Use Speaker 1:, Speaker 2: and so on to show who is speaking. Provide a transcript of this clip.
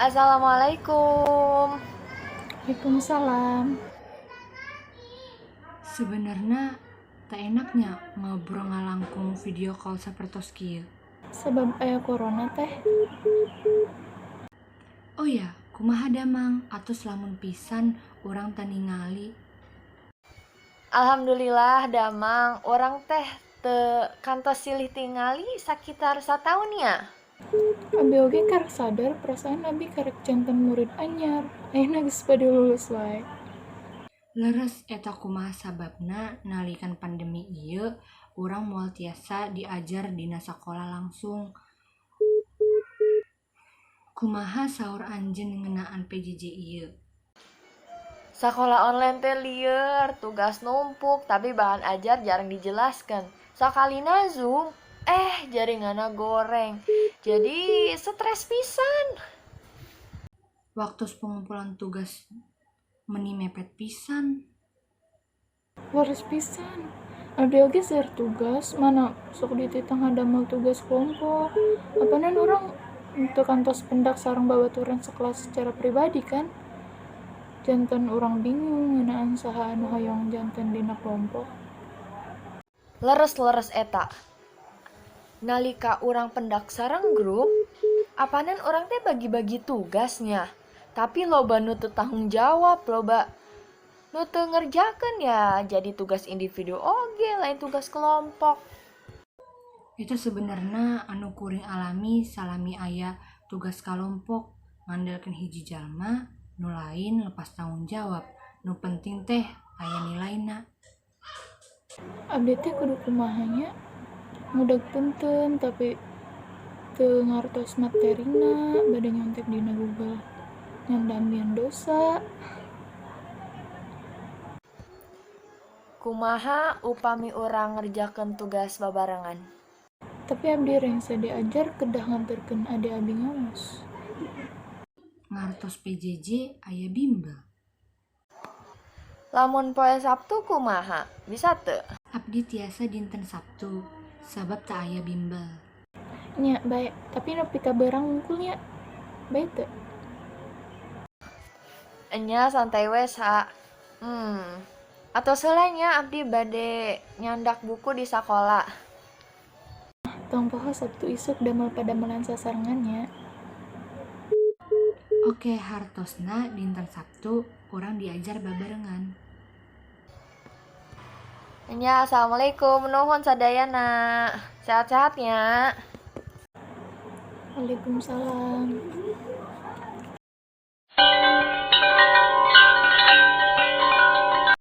Speaker 1: Assalamualaikum.
Speaker 2: Waalaikumsalam.
Speaker 3: Sebenarnya teu enak nya ngobrol ngalangkung video call sapertos kieu.
Speaker 2: Sabab aya corona teh.
Speaker 3: Oh ya, kumaha damang? Atos lamun pisan urang teu ningali.
Speaker 1: Alhamdulillah damang, urang teh teu kantos silih tingali sakitar sataun nya.
Speaker 2: Abi oge karek sadar, perasaan abi karek janten murid anyar. Ayeuna geus bade lulus wae.
Speaker 3: Leres, eta kumaha sababna nalikan pandemi ieu urang moal tiasa diajar dina sakola langsung. Kumaha saur anjeun ngeunaan PJJ ieu?
Speaker 1: Sakola online teh lieur, tugas numpuk tapi bahan ajar jarang dijelaskeun. Sakalina Zoom, eh, jaringanna goreng. Jadi stres pisan.
Speaker 3: Waktu pengumpulan tugas meni mepet pisan.
Speaker 2: Leres pisan. Abdi oge seueur tugas, mana sok dititah ngadamel tugas kelompok. Apanan urang teu kantos pendak sareng babaturan sakelas secara pribadi kan. Janten urang bingung ngeunaan saha anu hoyong janten dina kelompok.
Speaker 1: Leres-leres eta. Nalika urang pendak sareng grup, apanan urang teh bagi-bagi tugasnya. Tapi loba nu teu tanggung jawab, loba nu teu ngerjakeun, ya jadi tugas individu oge, lain tugas kelompok.
Speaker 3: Itu sebenarnya anu kuring alami salami aya tugas kalompok, ngandelkeun hiji jalma, nu lain lepas tanggung jawab, nu penting teh aya nilaina.
Speaker 2: Abdi teh kudu kumaha nya? Ngudag punten tapi teu ngartos materina, bade nyontek dina Google ngan ambieun dosa.
Speaker 1: Kumaha upami urang ngerjakeun tugas babarengan?
Speaker 2: Tapi abdi rengse diajar, kedah nganterkeun ade abi ngaos.
Speaker 3: Ngartos PJJ aya bimbel.
Speaker 1: Lamun poe Sabtu kumaha? Bisa teu?
Speaker 3: Abdi tiasa dinten Sabtu sabab teu aya bimbel.
Speaker 2: Nya bae, tapi nepi ka beurang wungkul nya. Bae teu?
Speaker 1: Enya, santai we sa. Atos heula nya, abdi bade nyandak buku di sakola.
Speaker 2: Tong poho Sabtu isuk damel padamelan sasarengan nya.
Speaker 3: Oke, hartosna dinten Sabtu urang diajar babarengan.
Speaker 1: Nya, assalamualaikum, nuhun sadayana. Sehat-sehat nya.
Speaker 2: Waalaikumsalam.